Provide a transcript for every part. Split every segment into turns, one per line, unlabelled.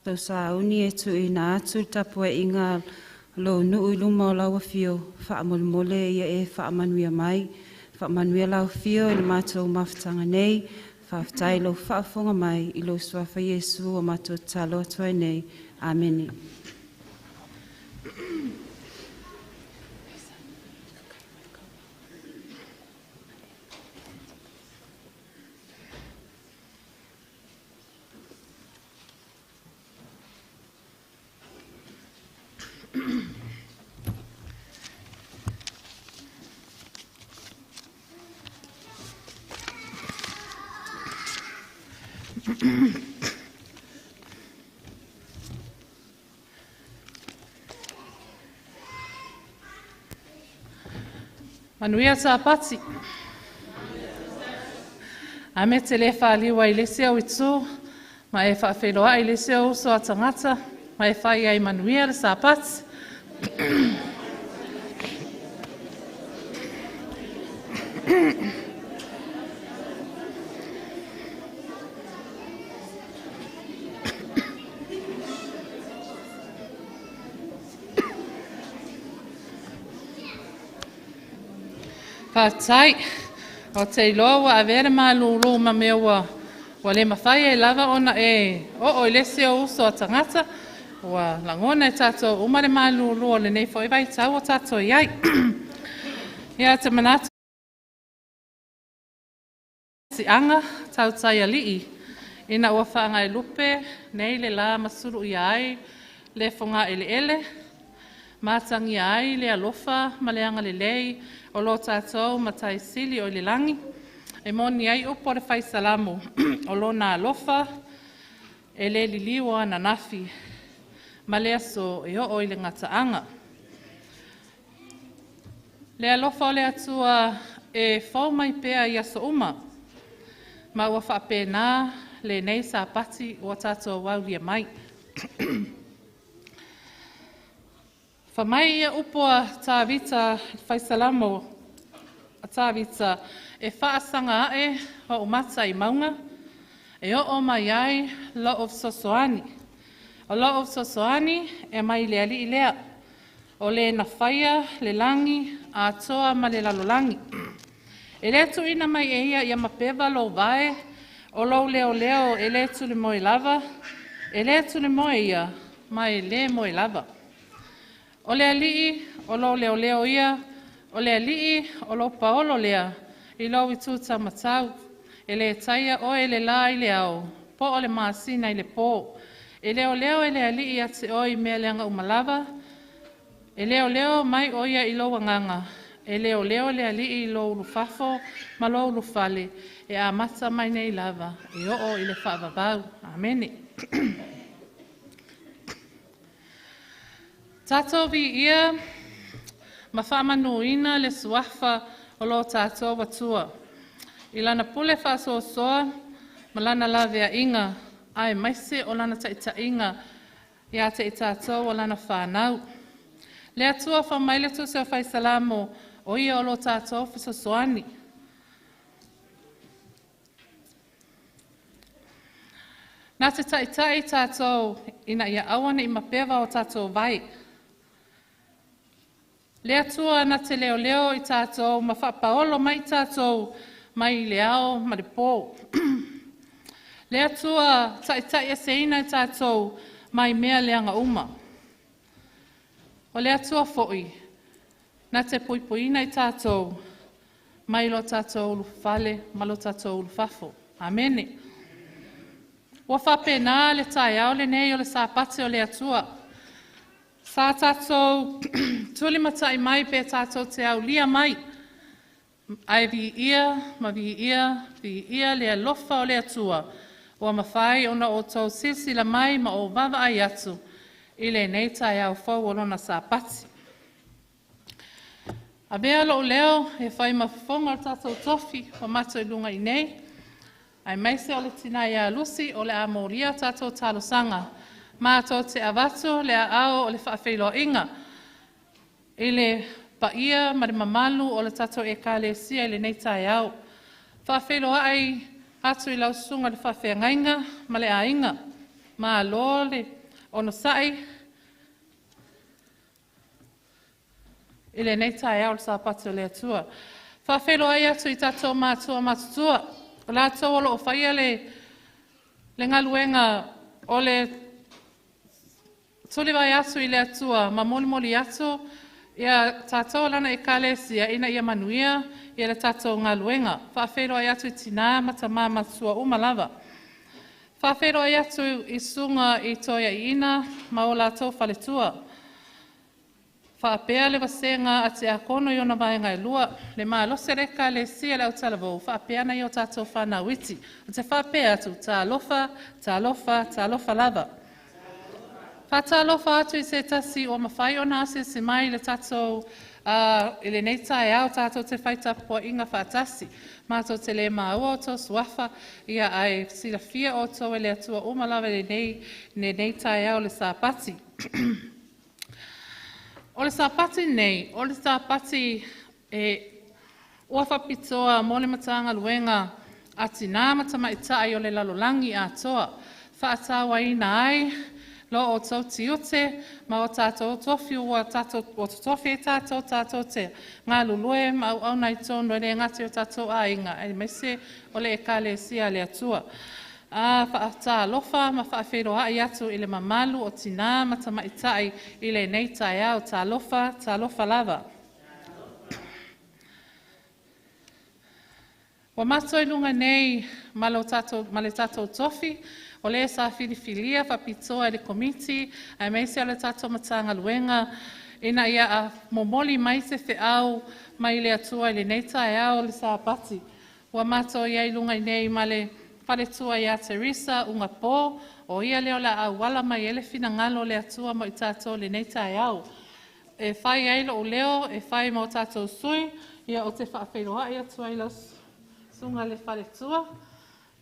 Tausauni e tuuina atu le tapuaiga a lou nuu i luma o lau afio, faamolemole ia e faamanuia mai. Faamanuia lau afio i le matou mafutaga nei. Faafetai i lou faafofoga mai i lou suafa Iesu ua matou tatalo atu ai nei. Amene.
Manuia Sapati. Ame te le faliu ai i le isi ou itu ma e faafeiloai i le isi ou uso a tagata ma e fai ai manuia le Sapati. Faafetai. Ou te iloa ua avea le malulu ma mea ua le mafai ai lava ona e oo i le isi ou uso a tagata. Ua lagona e tatou uma le malulu o lenei foi vaitau o tatou i ai. Ia, ou te manatu siaga tautai alii ina ua faagaelupe nei le la ma suluia ai le fogaeleele, matagia ai le alofa ma le agalelei o lo tatou Matai Sili o i le lagi. E moni ai upu a le Fai Salamo, o lona alofa e le liliu o ananafi ma le aso e oo i le gataaga. Le alofa o le Atua e fou mai pea i aso uma, ma ua faapena lenei Sapati ua tatou aulia mai. Fai mai ia upu a Tavita, Fai Salamo a Tavita, e faasaga ae ou mata i mauga, e oo mai ai lou fesoasoani. O lou fesoasoani e mai le Alii lea, o le na faia le lagi atoa ma le lalolagi. E le tuuina mai e ia ia mapeva lou vae, o lou leoleo e le tulimoe lava, e le tulimoe ia, ma e le moe lava. O le Alii o lou leoleo ia, o le Alii o lou paolo lea, i lou itu taumatau. E le taia oe e le la i le ao, po o le masina i le po. E leoleo e le Alii ia te oe i mea leaga uma lava, e leoleo mai o ia i lou agaga, e leoleo le Alii i lou ulufafo ma lou ulufale, e amata mai nei lava, e oo i le faavavau. Amene. Tatou viia ma faamanuina le suafa o lo tatou Atua i lana pule faasoasoa ma lana laveaiga, aemaise o lana taitaiga ia te i tatou o lana whānau. Le Atua fai mai le tusi o Faisalamo, o ia o lo tatou fesoasoani. Nā te taitai tātou ina ia aua ne i mapeva o tātou vai. Le Atua na te leo leo i tātou ma whaapaolo mai tātou mai i le ao ma le pō. Le Atua taitai e seina i tātou mai mea leaga uma. O le Atua foi, na te puipuina i tātou mai lo tātou ulufale ma lo tātou ulufafo. Amene. Ua faapena le taeao lenei o le Sapati o le Atua. Sa tātou tulimatai mai pe tātou te aulia mai. Ae viia ma viia, viia le alofa o le Atua. Ua mawhai ona o tau silasila mai ma o vavaai atu i lenei taeao fou o lona Sapati. Avea lou leo e fai ma fofoga o le tātou tofi o matou i luga i nei. Aemaise o le tina ia Lucy o le a molia tātou talosaga. Mātou te avatu le aao o le faafeiloaiga i le paia ma le mamalu o le tātou ekalesia i lenei taeao. Faafeiloai atu i lau susuga i le faafeagaiga ma le aiga. Malo le onosai i lenei taeao o le Sapati o le Atua. Faafeiloai atu i tatou matua matutua, o latou o loo faia le galuega o le tulivae atu i le Atua ma molimoli atu ia tatou lana Ekalesia ina ia manuia ia le tatou galuega. Faafeiloai atu i tinā ma tamā matutua uma lava. Faafeiloai atu i susuga i toeaiina ma o latou faletua. Faapea le vasega a tiakono i ona vaega e lua, le malosi o le Ekalesia le autalavou, faapea nai o tatou fanau iti. Ou te faapea atu, talofa, talofa, talofa lava. Faatalofa atu i se tasi ua mafai ona asiasi mai le tatou i lenei taeao tatou te fai tapuaiga faatasi. Matou te le maua o outou suafa, ia ae silafia outou e le Atua uma lava i lenei taeao o le Sapati. O le Sapati nei, o le Sapati ua faapitoa mo le Matagaluega a Tinā ma Tamaitai o le lalolagi atoa, faatauaina ai lo outou tiute ma o tatou tofi ua totofi ai tatou tatou te galulue ma auauna i totonu e le gata i o tatou aiga aemaise o le Ekalesia a le Atua. Faatalofa ma faafeiloai atu i le mamalu o tinā ma tamaitai i lenei taeao. Talofa, talofa lava. Ua matou i luga nei ma le tatou tofi, o le sa filifilia faapitoa e le Komiti aemaise o le tatou Matagaluega ina ia momoli mai se feau mai le Atua i lenei taeao o le Sapati. Ua matou i ai i luga nei ma le faletua ia Teresa Ugapo, o ia lea o le a auala mai ai le finagalo o le Atua mo i tatou i lenei taeao. E fai ai lou leo, e fai ma o tatou sui, ia ou te faafeiloai atu ai lau susuga i le faletua,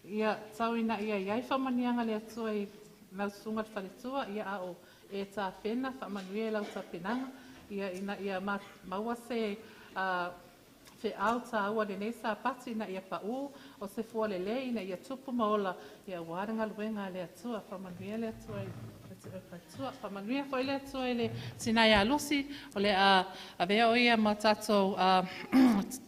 ia tau ina ia i ai faamanuiaga a le Atua i lau susuga i le faletua, ia a o e tapena, faamanuia i lau tapenaga, ia ina ia maua se feau tāua lenei Sapati ina ia pau o se fua lelei ina ia tupu ma ola, ia aua le galuega a le Atua. Faamanuia le Atua i le faletua. Faamanuia foi le Atua i le tina ia Lusi, o le a avea o ia ma tatou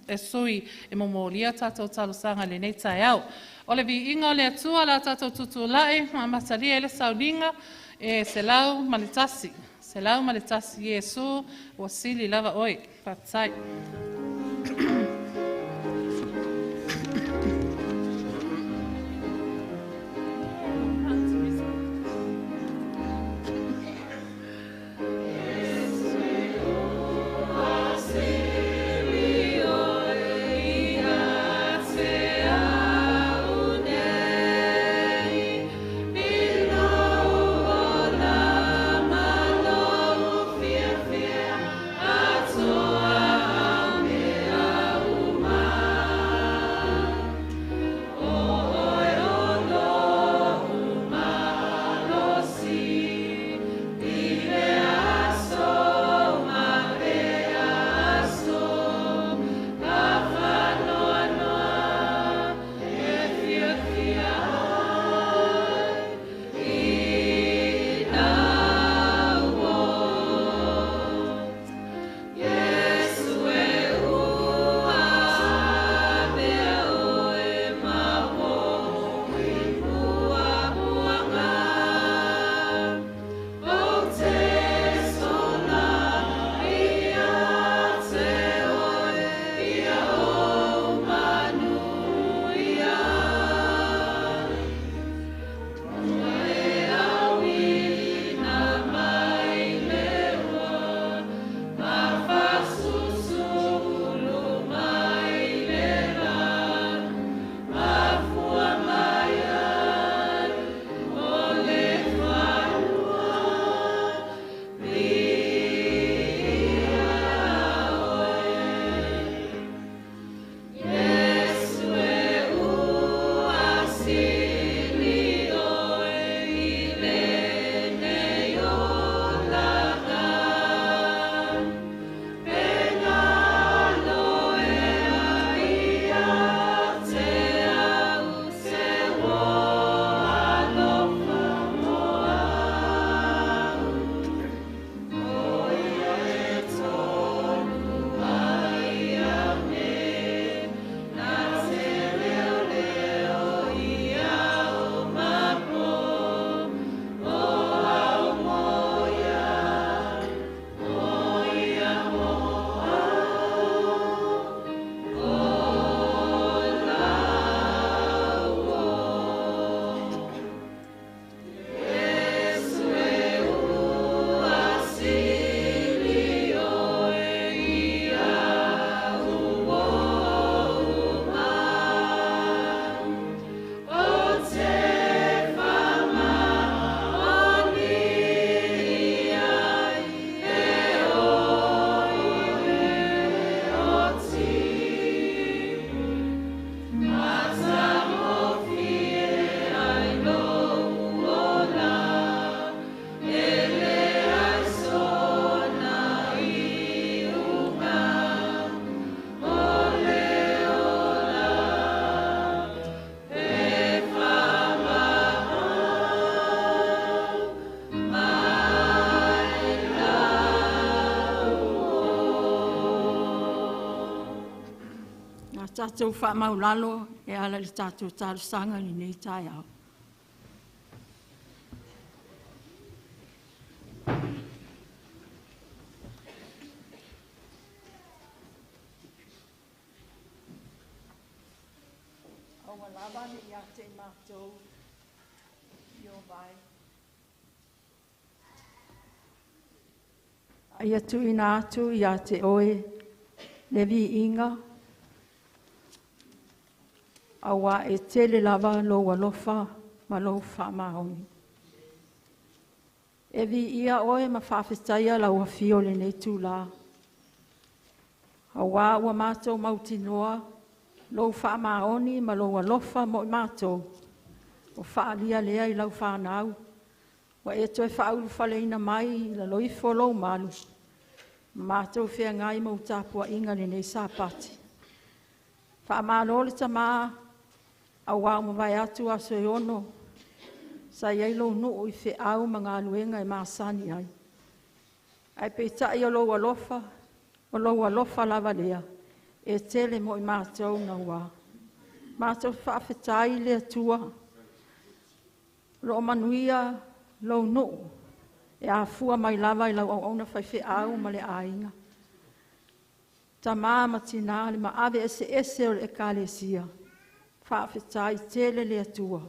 e sui e momolia tatou talosaga i lenei taeao. O le viiga o le Atua la tatou tutulai ma amatalia i le sauniga e 101. 101, Iesu, ua sili lava oe. Faafetai.
Atoa.
Tatou faamaulalo e ala i le tatou talosaga i lenei taeao. Aua lava ne i ia te i matou, Ieova e, a ia tuuina atu ia te Oe le viiga, auā e tele lava lou alofa ma lou faamaoni. E viia Oe ma faafetaia lau afio i lenei itula, auā ua matou mautinoa lou faamaoni ma lou alofa mo i matou, ua faaalia lea i lau fanau, ua e toe faaulufaleina mai i lalo ifo o lou malu, matou feagai ma tapuaiga i lenei Sapati. Faamalo le Tamā, auā ua mavae atu aso e 6 sa i ai lou nuu i feau ma galuega e masani ai. Ae peitai o lou alofa, o lou alofa lava lea, e tele mo i matou naua. Matou faafetai i le Atua, o lo o manuia lou nuu, e afua mai lava i lau auauna faifeau ma le aiga, tama ma tina, le maave eseese o le Ekalesia, faafetai tele le Atua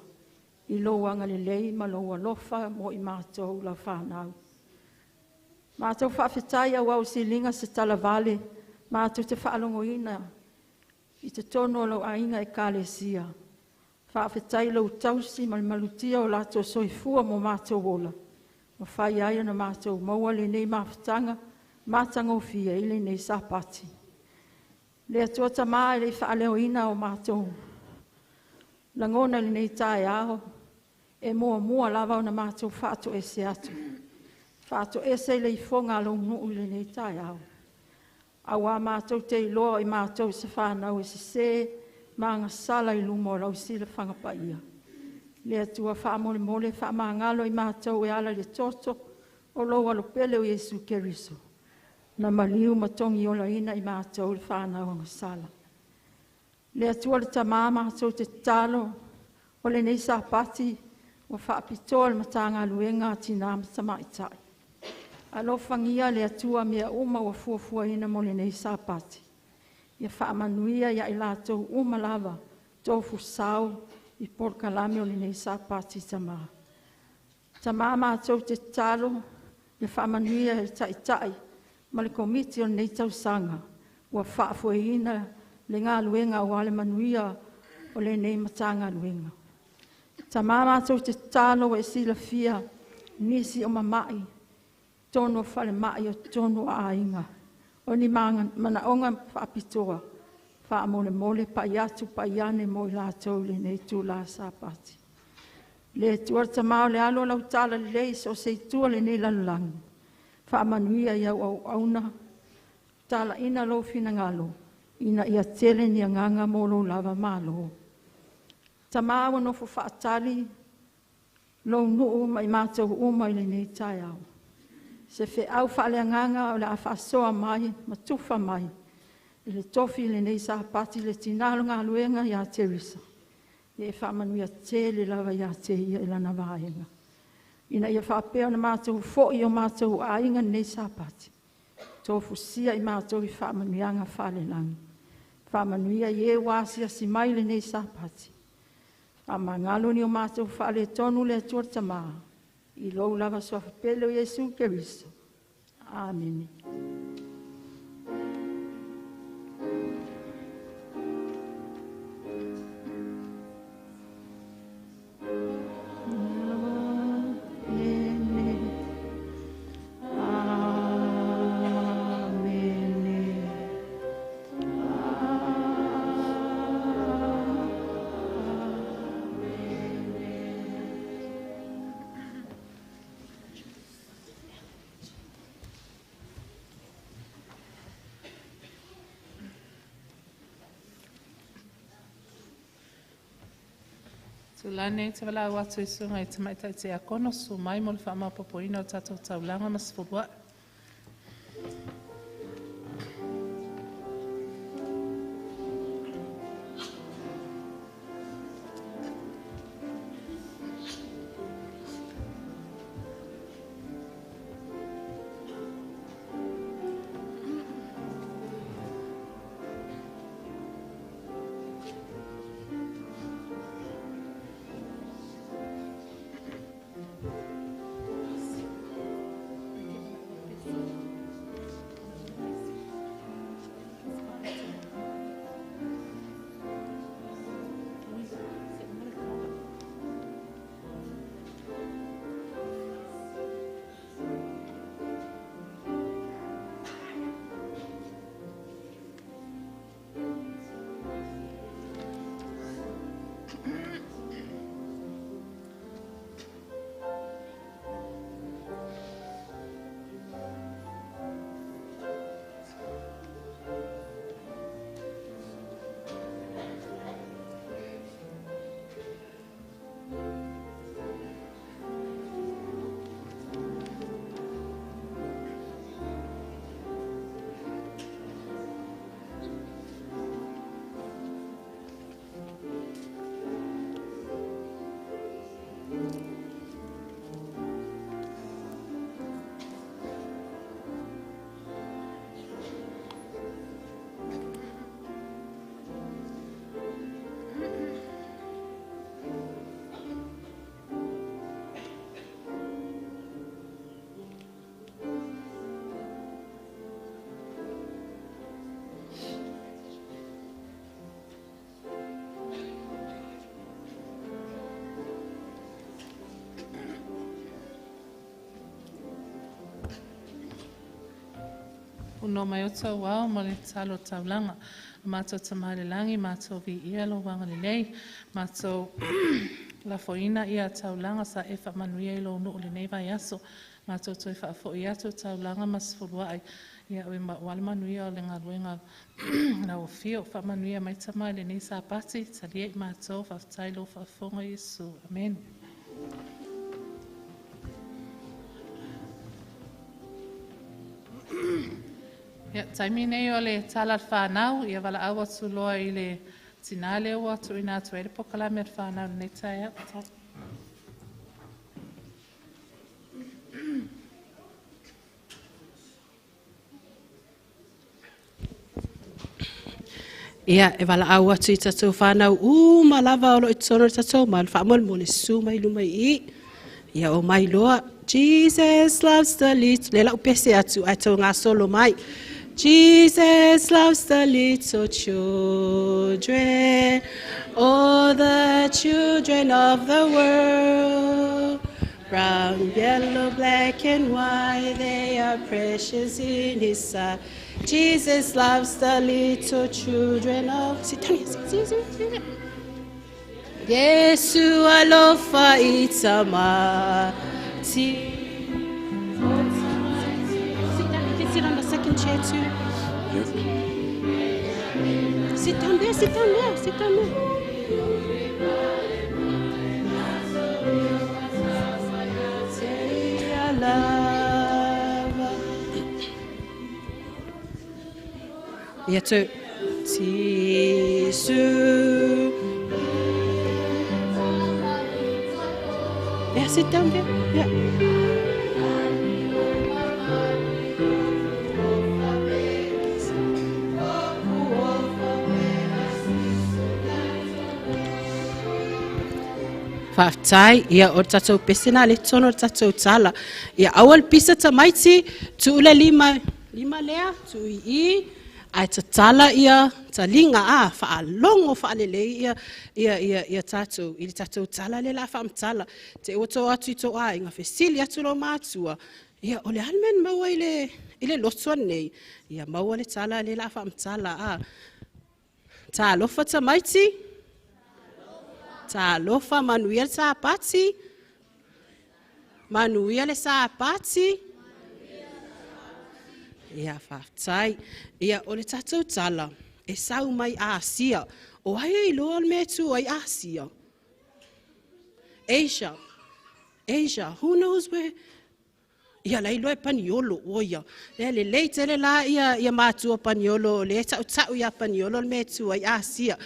i lou agalelei ma lou alofa mo i matou lau fanau. Matou faafetai aua ua siliga se talavale, matou te faalogoina i totonu o lou aiga Ekalesia. Faafetai i lou tausi ma le malutia o latou soifua ma o matou ola, ua mafai ai ona matou maua lenei mafutaga matagofie i lenei Sapati. Le Atua Tama e le i faaleoina o matou lagona i lenei taeao, e muamua lava ona matou faatoese atu, faatoese i le ifoga a lou nuu i lenei taeao, auā matou te iloa o i matou o se fanau e sese ma agasala i luma o lau silafaga paia. Le Atua, faamolemole faamagalo i matou e ala i le toto o lou Alo Pele o Iesu Keriso, na maliu ma togiolaina i matou le fanau agasala. Le Atua le Tama, matou te tatalo, o lenei Sapati ua faapitoa i le Matagaluega a Tina ma Tamaitai. Alofagia le Atua mea uma ua fuafuaina mo lenei Sapati. Ia faamanuia ia i latou uma lava tofu sao i polokalame o lenei Sapati, Tama. Tama, matou te tatalo, ia faamanuia i le Taitai ma le Komiti o lenei tausaga ua faafoeina le galuega aua le manuia o lenei Matagaluega. Tama, matou te tatalo ua e silafia nisi o mama'i i totonu o falemai o totonu o aiga. O ni manaoga faapitoa, faamolemole pai atu pai ane mo i latou i lenei itula Sapati. Le Atua le Tama, o le alo o lau talalelei i so o se itu o lenei lalolagi, faamanuia i au auauna, talaiina lou finagalo ina ia tele ni agaga mo lou lava Malo. Tama, ua nofo faatali lou nuu ma i matou uma i lenei taeao, se feau faaleagaga o le a faasoa mai ma tufa mai i le tofi i lenei Sapati le tina o le galuega ia Teresa, ia e faamanuia tele lava ia te ia i lana vaega, ina ia faapea ona matou foi i o matou aiga i lenei Sapati, tofusia i matou i faamanuiaga faale-lagi. Faamanuia i e ua asiasi mai i lenei Sapati, faamagalo ni o matou faaletonu le Atua le Tama, i lou lava Suafa Pele o Iesu Keriso. Amene.
Tulane nei te valaau atu i susuga i Tamaitai Tiakono, susu mai mo le faamaopoopoina o le tatou taulaga ma sefuluai. Punoa mai o tauau ma le tatalo taulaga. Matou Tama i le lagi, matou viia lou agalelei, matou lafoina ia taulaga sa e faamanuia i lou nuu i lenei vaiaso. Matou toe faafoi atu taulaga ma sefuluai aua le manuia o le galuega lau afio. Faamanuia mai Tama i lenei Sapati, talia i matou, faafetai lou faafofoga Iesu. Amene. Ia, taimi nei o le tala a le whanau, ia valaau atu loa i le tinā lea ua tuuina atu ai le polokalame a le whanau lenei taeao.
Ia, e valaau atu i tatou whanau uma lava o lo i totonu o le tatou malu, faamolemole susu mai luma i i. Ia o mai loa, Jesus loves the little, le lau pese atu ai tau ngasolo mai. Jesus loves the little children, all the children of the world. Brown, yellow, black, and white, they are precious in his sight. Jesus loves the little children of... Sit down here, sit, sit, sit, sit. Yesu alofa i tama. Sit down, you can sit on the second chair too. Sit down there, sit down there, sit down there. Lava. Ia tu. Tisu. Yeah, sit down there. Yeah. Whaatai, ia o tatou pese nā le tono o tatou tala. Ia awal pisa tamaiti, tuule lima, lima lea, tu i i, ai tatala ia talinga a, whaalongo whaalelei ia, ia, ia, ia tatou, i le tatou tala le la whaamtala. Te ua tō atu i tō ai, ngā fesili atu lo mātua. Ia, o le almen maua i le lotua nei. Ia, maua le tala le la whaamtala a. Tā alofa tamaiti. Tā alofa manuia le sāpati. Manuia le sāpati. Ia, whaatai. Ia, o le tatou tala, e sau mai Asia. O ai e iloa o le mea e tu ai Asia? Asia. Asia. Who knows where? Ia, la iloa e paniolo, o ia. Le le lei tele la ia, ia mātua paniolo, le tau tau ia paniolo le mea e tu ai Asia.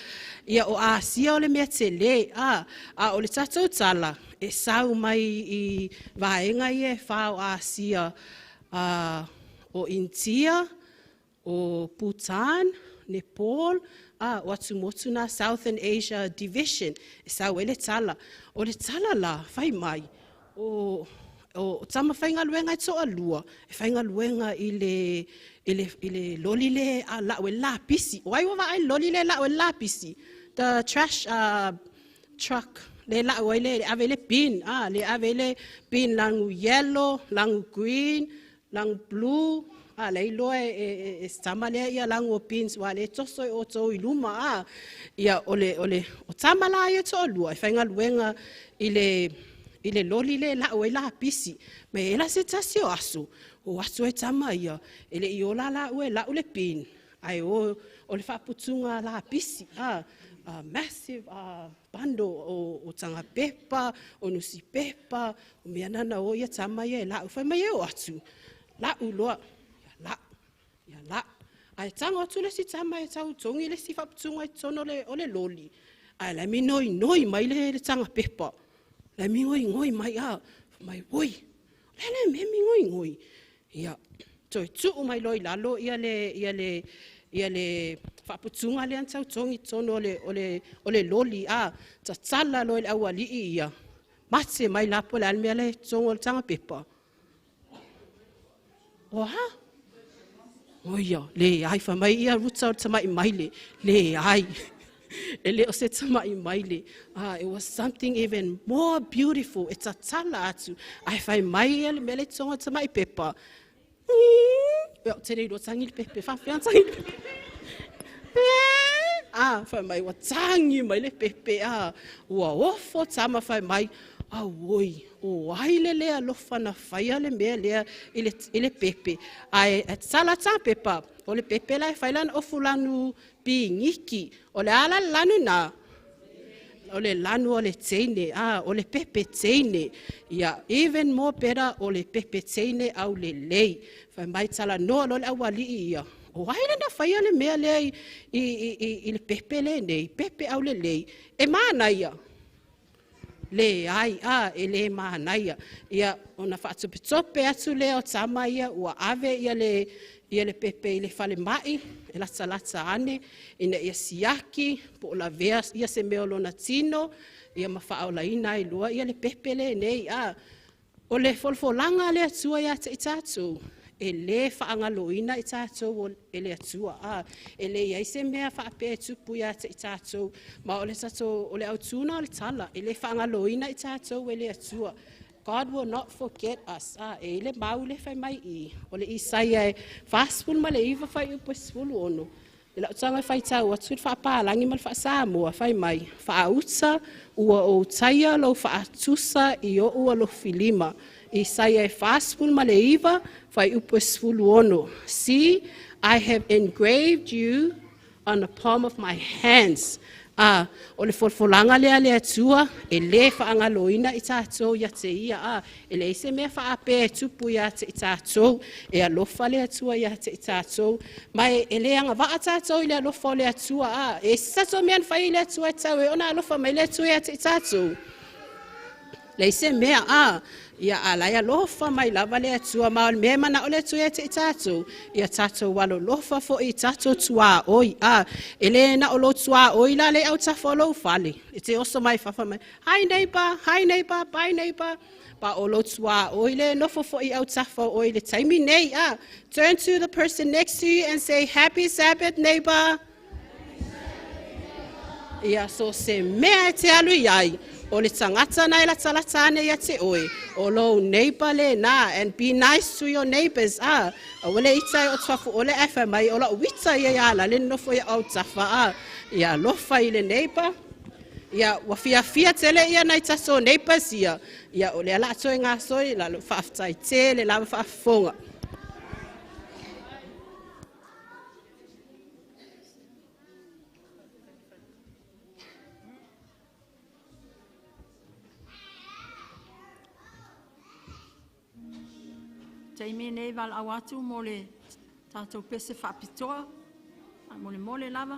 Ia, o Asia o le mea te le, a o le tatou tala, e sau mai i vaenga ia e wha o Asia, o Intia, o Bhutan, Nepal, o atu motu nā Southern Asia Division, e sau e le tala. O le tala la, whai mai, o tama whainga luenga e toa lua, e whainga luenga i le loli le a la o la pisi. O ai wa ai loli le la o la pisi. The trash truck, le la o le ave le bin, le ave le bin langu yellow, langu green, langu blue, le iloa e tama lea ia langu o bins, wa le toso e o tau i luma, ia o le o tama la ia toa lua, e whainga luenga i le loli le la o e la pisi. Me ela se tasi o aso, o aso e tama ia, e le i ola la ue la ule bin, ai o le whaputunga la pisi, massive bundle o tanga pepa, o nusi pepa, o mea nana o ia tama ia e la uwhai mai e o atu, la uloa, ia la, ia la. Ai tanga atu le si tama e tau tongi le si whaputunga i tono o le loli. Ai la mi noi noi mai le tanga pepa. La mi ngoi ngoi mai a, mai oi. Le le me mi ngoi ngoi. Ia, toi tuu mai loi lalo ia le whaputunga le antau tongi tono o le loli a, tatala loi le awalii ia. Mate mai lapo le almea le tongo le tanga pepa. O ha? O ia, le ai wha mai ia ruta o tamai maile. Le ai. E le o se tamai maile. It was something even more beautiful. E tatala atu. Ai whai mai ia le mele tongo tamai pepa. Ou te le iloa tagi le pepe, faafefea ona tagi le pepe? A, fai mai ua tagi mai le pepe, a, ua ofo tama fai mai, auoi, o ai le le alofa na faia le mea lea i le pepe. Ae tatala atu pepa, o le pepe la e fai lana ofu lanu piniki. O le a la le lanu na? O le lanu o le teine, a, o le pepe teine. Ia, even more better, o le pepe teine au lelei. Fai mai talanoa loa le aualii ia, o ai le na faia le mea lea i le pepe lenei, pepe au lelei, e manaia. Le ai, a, e le manaia. Ia, ona faatopetope atu lea o tama ia, ua ave ia le pepe i le falemai, e latalata ane, ina ia siaki, po o lavea ia se mea o lona tino, ia ma faaolaina ai loa ia le pepe lenei, a. O le folafolaga a le Atua ia te i tatou, e le faagaloina i tatou e le Atua, a. E leai se mea faapea e tupu ia te i tatou, ma o le tatou, o le autuna o le tala, e le faagaloina i tatou e le Atua. God will not forget us. A, e i le mau le fai mai i, o le Isaia e 49 fai upu e 16. Le lau taga faitau atu le faapalagi ma le faasamoa, fai mai, faauta ua ou taia lou faatusa i ou alofilima. Isaia e 49 fai upu e 16. See, I have engraved you on the palm of my hands. A, o le folafolaga lea le Atua, e le faagaloina i tatou ia te ia. A, e leai se mea faapea e tupu ia te i tatou, e alofa le Atua ia te i tatou. Ma e le agavaa tatou i le alofa o le Atua. A, e isi tatou mea na fai i le Atua e tau e ona alofa mai le Atua ia te i tatou. Leai se mea, a, ia a lai alofa mai lava le Atua, ma o le mea e manao le Atua ia te i tatou, ia tatou alolofa foi i tatou tuaoi, a, e le na o lou tuaoi la le autafa o lou fale, e te oso mai fafa mai, hi neighbor, hi neighbor, bye neighbor, pa o lou tuaoi le nofo foi autafa o i le taimi nei, a, turn to the person next to you and say, happy Sabbath, neighbor. Ia, so se mea e te alu i ai, o le tagata na e latalata ane ia te oe, o lou neighbor le na, and be nice to your neighbors, a, aua le ita e o tuafu ole e fai mai, o lau ita ia ia la le nofo ia autafa, a, ia alofa i le neighbor, ia ua fiafia tele ia nai tatou neighbors ia, ia o lea la atoe ngā soi, la lo whaaftai te le lava whaafonga.
Taimi nei valaau atu mo le tatou pese faapitoa, faamolemole lava.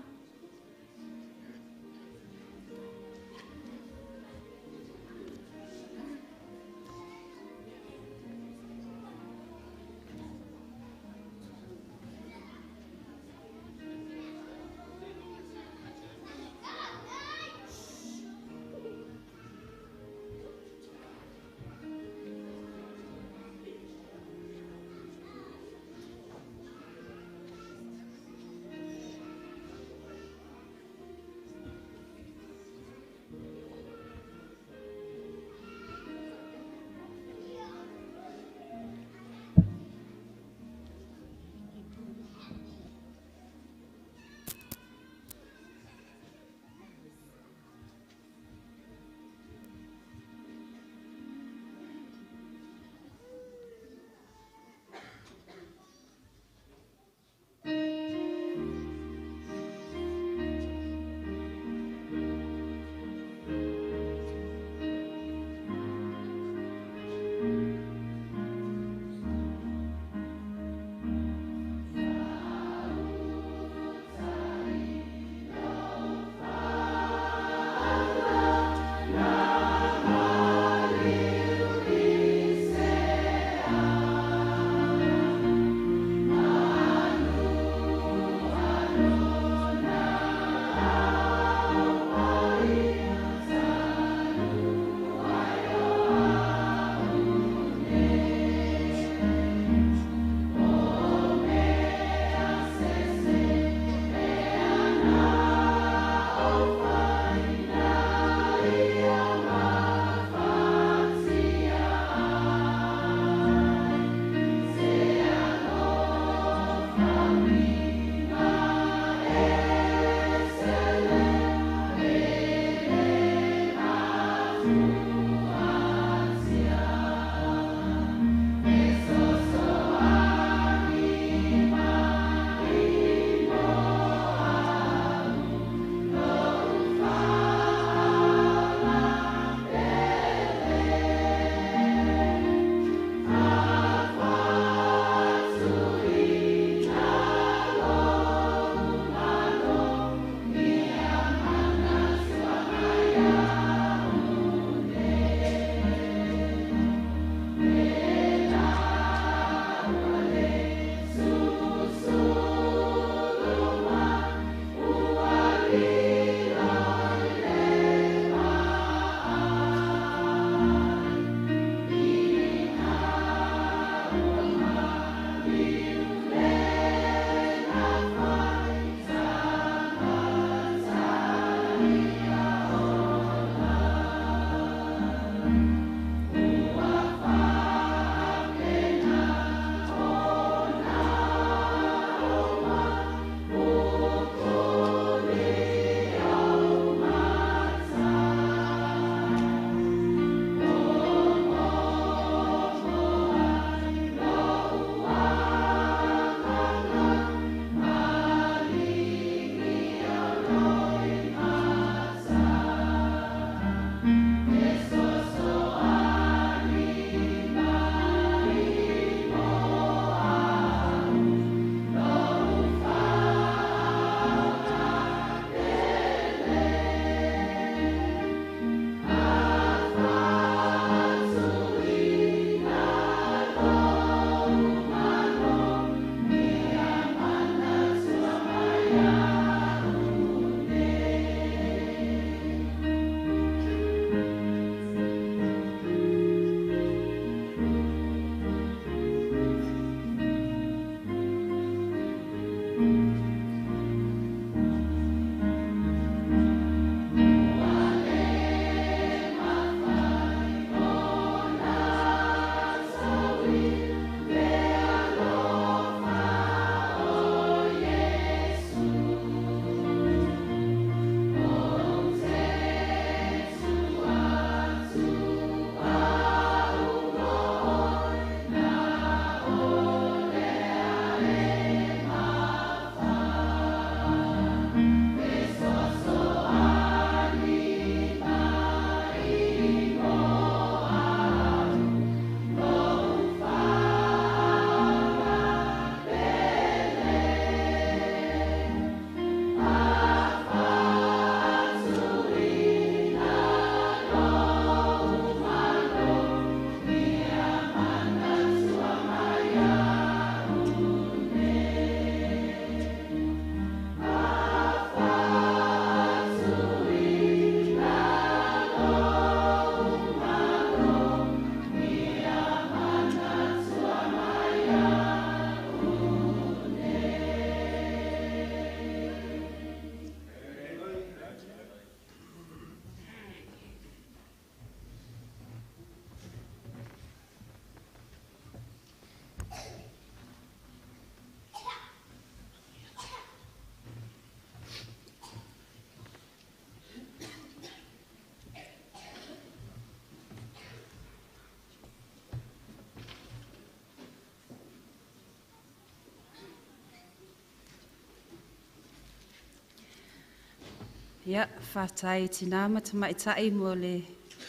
Ia, faafetai i tinā ma tamaitai mo le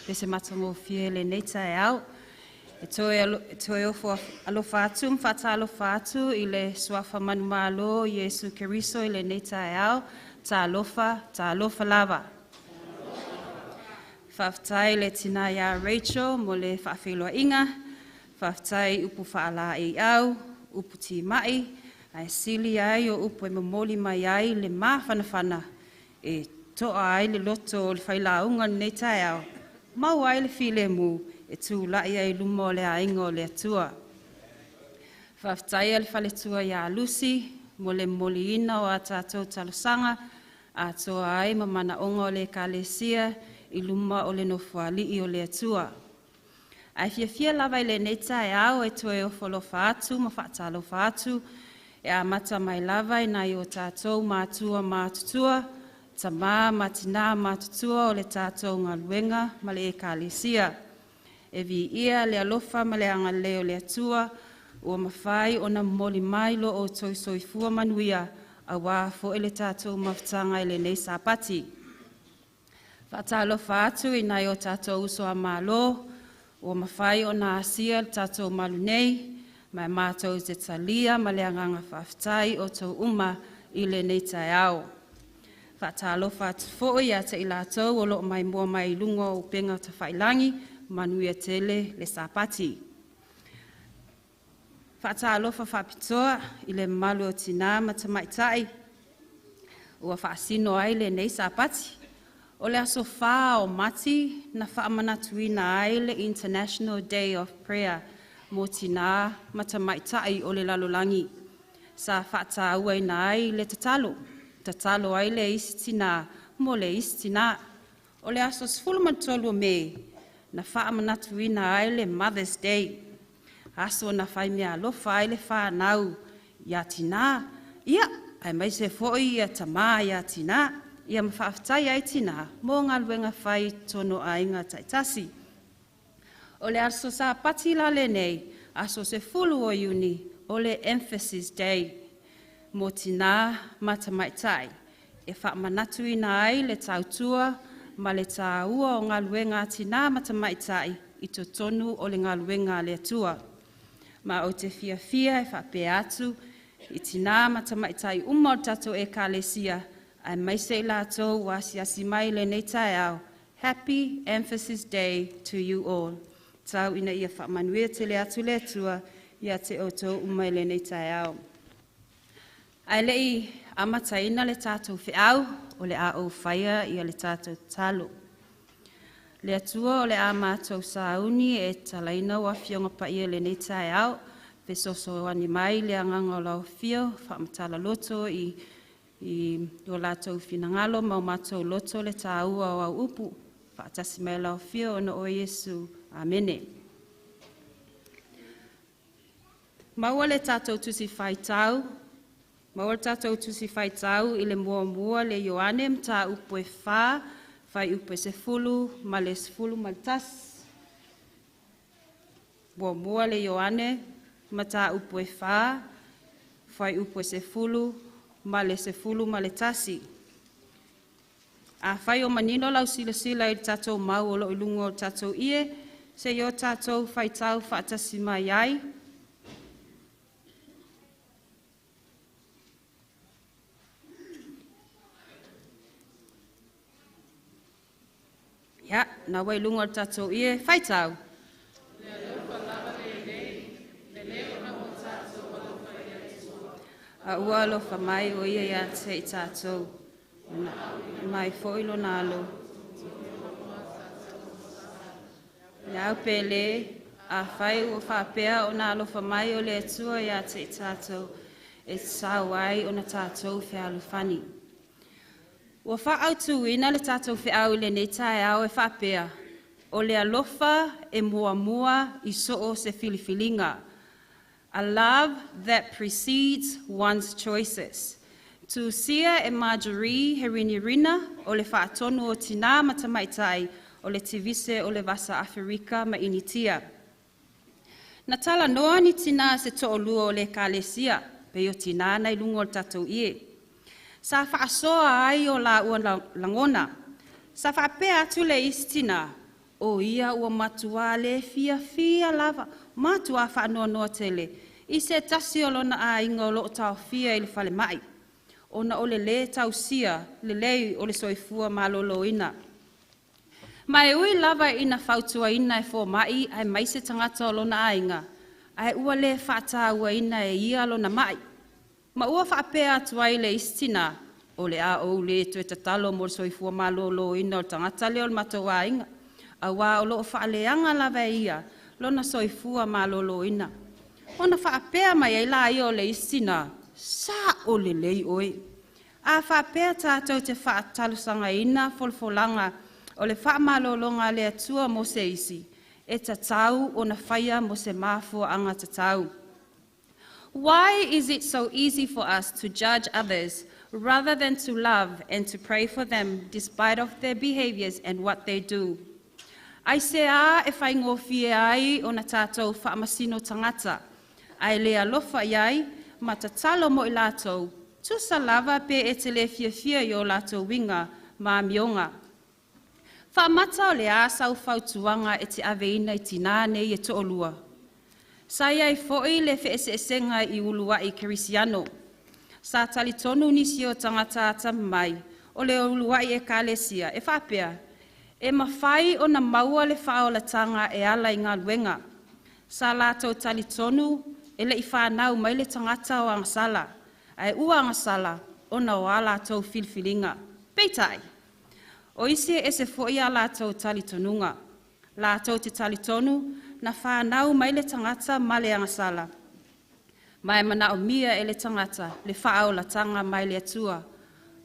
pese matagofie i lenei taeao. E toe ofo alofa atu ma faatalofa atu i le suafa manumalo o Iesu Keriso i lenei taeao. Talofa, talofa lava. Faafetai i le tinā ia Rachel mo le faafeiloaiga. Faafetai i upu faalaeiau, upu timai, ae sili ai o upu e momoli mai ai le mafanafana e toa ai le loto o le failauga i lenei taeao, maua ai le filemu e tulai ai i luma o le aiga o le Atua. Faafetai a le faletua ia Lucy mo le momoliina o a tatou talosaga atoa ai ma manaoga o le Ekalesia i luma o le Nofoalii o le Atua. Ae fiafia lava i lenei taeao e toe ofo alofa atu ma faatalofa atu e amata mai lava i nai o tatou matua matutua, tama ma tina matutua o le tatou galuega ma le Ekalesia. E viia le alofa ma le agalelei o le Atua ua mafai ona momoli mai lo outou soifua manuia aua foi le tatou mafutaga i lenei Sapati. Faatalofa atu i nai o tatou uso a Malo ua mafai ona asia le tatou malu nei, ma e matou te talia ma le agaga faafetai outou uma i lenei taeao. Faatalofa atu foi ia te i latou o lo o maimoa mai i luga o upega tafailagi, manuia tele le Sapati. Faatalofa faapitoa i le mamalu o tinā ma tamaitai ua faasino ai lenei Sapati. O le aso 4 o Mati na faamanatuina ai le International Day of Prayer mo tinā ma tamaitai o le lalolagi. Sa faatauaina ai le tatalo, tatalo ai le isi tinā mo le isi tinā. O le aso 13 o Me, na faamanatuina ai le Mother's Day, aso na fai meaalofa ai le fanau iā tinā, ia, aemaise foi ia tamā iā tinā, ia ma faafetai ai tinā mo galuega fai i totonu o aiga taitasi. O le aso Sapati la lenei, aso 10 o Iuni, o le Emphasis Day mo tinā ma tamaitai, e faamanatuina ai le tautua ma le tāua o galuega a tinā ma tamaitai i totonu o le galuega a le Atua. Ma ou te fiafia e faapea atu i tinā ma tamaitai uma o le tatou Ekalesia, aemaise i latou ua asiasi mai i lenei taeao, Happy Emphasis Day to you all. Tau ina ia faamanuia tele atu le Atua ia te outou uma i lenei taeao. Ae le i amataina le tatou feau, o le a ou faia ia le tatou tatalo. Le Atua o le a matou sauni e tatalaina lau Afioga Paia i lenei taeao, fesoasoani mai le agaga o lau Afio, faamatala loto i o latou finagalo ma o matou loto le tāua o au upu. Faatasi mai lau Afio ona o Iesu. Amene. Maua le tatou tusi faitau, maua le tatou tusi faitau i le muamua le Ioane mataupu e 4, fuaiupu e 10 ma le 11. Muamua le Ioane mataupu e 4, fuaiupu e 10 ma le 11. Afai o manino lau silasila i le tatou mau o lo o i luga o le tatou ie, se i o tatou faitau faatasi mai ai. Ia, na ua i luga o le tatou ie, faitau. A ua alofa mai o ia ia te i tatou, na mai foi lona alo. Le au pele, afai ua faapea ona alofa mai o le Atua ia te i tatou, e tatau ai ona tatou fealofani. Ua faaautuina le tatou feau i lenei taeao e faapea, o le alofa e muamua i so o se filifiliga. A love that precedes one's choices. Tusia e Marjorie Herinirina o le faatonu o tinā ma tamaitai o le Tivise o le Vasa Aferika ma Initia. Na talanoa ni tinā se to'alua o le Ekalesia, pei o tinā na i luga o le tatou ie. Sa faasoa ai o laua lagona. Sa faapea atu le isi tinā, o ia ua matuā le fiafia lava, matuā faanoanoa tele i se tasi o lona aiga o loo taofia i le falemai, ona o le lē tausia lelei o le soifua maloloina. Ma e ui lava ina fautuaina e fomai aemaise tagata o lona aiga, ae ua le faatauaina e ia lona mai. Ma ua faapea atu ai le isi tinā, o le a ou le toe tatalo mo le soifua maloloina o le tagata lea o le matou aiga, auā o loo faaleaga lava e ia lona soifua maloloina. Ona faapea mai ai laia o le isi tinā, sa'o lelei oe. A faapea tatou te faatalosagaina folafolaga o le faamalologa a le Atua mo se isi, e tatau ona faia mo se mafuaaga tatau. Why is it so easy for us to judge others rather than to love and to pray for them despite of their behaviors and what they do? Aisea e faigofie ai ona tatou faamasino tagata, ae le alofa i ai ma tatalo mo i latou, tusa lava pe e te le fiafia i o latou uiga ma amioga. Faamata o le a sau fautuaga e te aveina i tinā nei e toalua? Sa i ai foi le feeseesega i uluai kerisiano. Sa talitonu nisi o tagata atamamai o le uluai ekalesia e faapea, e mafai ona maua le faaolataga e ala i galuega. Sa latou talitonu e le i fanau mai le tagata o agasala, ae ua agasala ona o a latou filifiliga. Peitai, o isi e ese foi a latou talitonuga. Latou te talitonu na fanau mai le tagata ma le agasala, ma e manaomia e le tagata le faaolataga mai le Atua.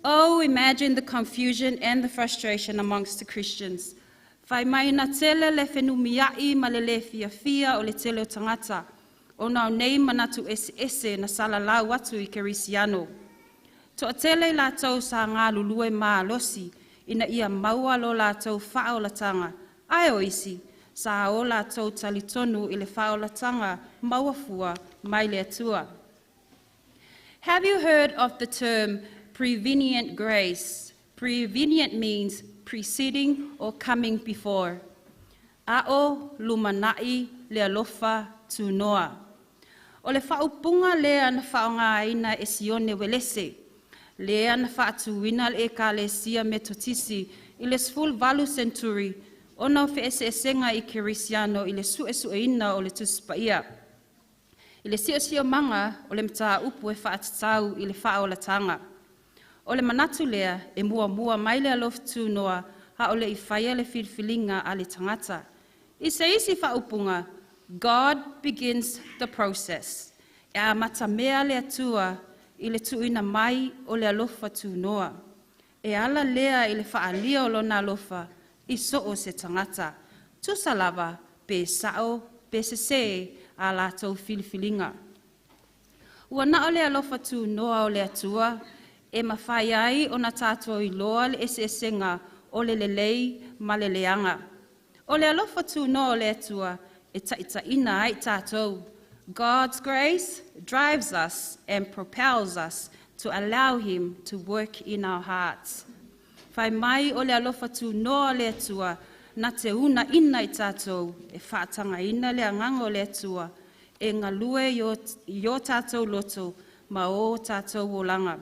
Oh, imagine the confusion and the frustration amongst the Christians. Fai mai na tele le fenumiai ma le le fiafia o le tele o tagata, ona o nei manatu eseese na salalau atu i kerisiano. Toatele i latou sa galulue malosi ina ia maua lo latou faaolataga, ae o isi sa o latou talitonu i le faaolataga maua fua mai le Atua. Have you heard of the term prevenient grace? Prevenient means preceding or coming before. A'o lumana'i le alofa tunoa. O le faaupuga lea na faaaogaina e Sione Uelese, lea na faatuina le ekalesia Metotisi i le 18 senturi ona o feeseesega i kerisiano i le suesueina o le Tusi Paia. I le siosiomaga o le mataupu e faatatau i le faaolataga. O le manatu lea e muamua mai le alofa tunoa a o le i faia le filifiliga a le tagata. I se isi faaupuga, God begins the process. E amatamea le Atua i le tuuina mai o le alofa tunoa. E ala lea i le faaalia o lona alofa i so o se tagata. Tusa lava pe sao pe sesē a latou filifiliga. Ua na o le alofa tunoa o le Atua e mafai ai ona tatou iloa le eseesega o le lelei ma le leaga. O le alofa tunoa o le Atua e taitaiina ai tatou. God's grace drives us and propels us to allow Him to work in our hearts. Fai mai o le alofa tunoa o le Atua na te uunaina i tatou e faatagaina le agaga o le Atua e galue i o tatou loto ma o tatou olaga.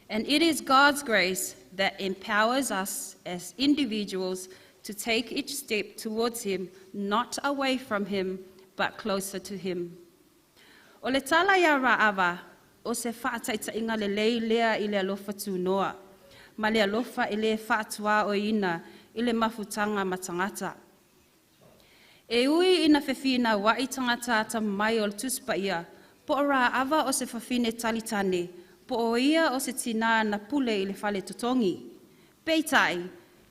And it is God's grace that empowers us as individuals to take each step towards Him, not away from Him, but closer to Him. O le tala ia Raava, o se faataitaiga lelei lea i le alofa tunoa, ma le alofa e le faatuaoiina i le mafutaga ma tagata. E ui ina fefinauai tagata atamamai o le Tusi Paia, po o Raava o se fafine talitane, po o ia o se tinā na pule i le fale totogi. Peitai,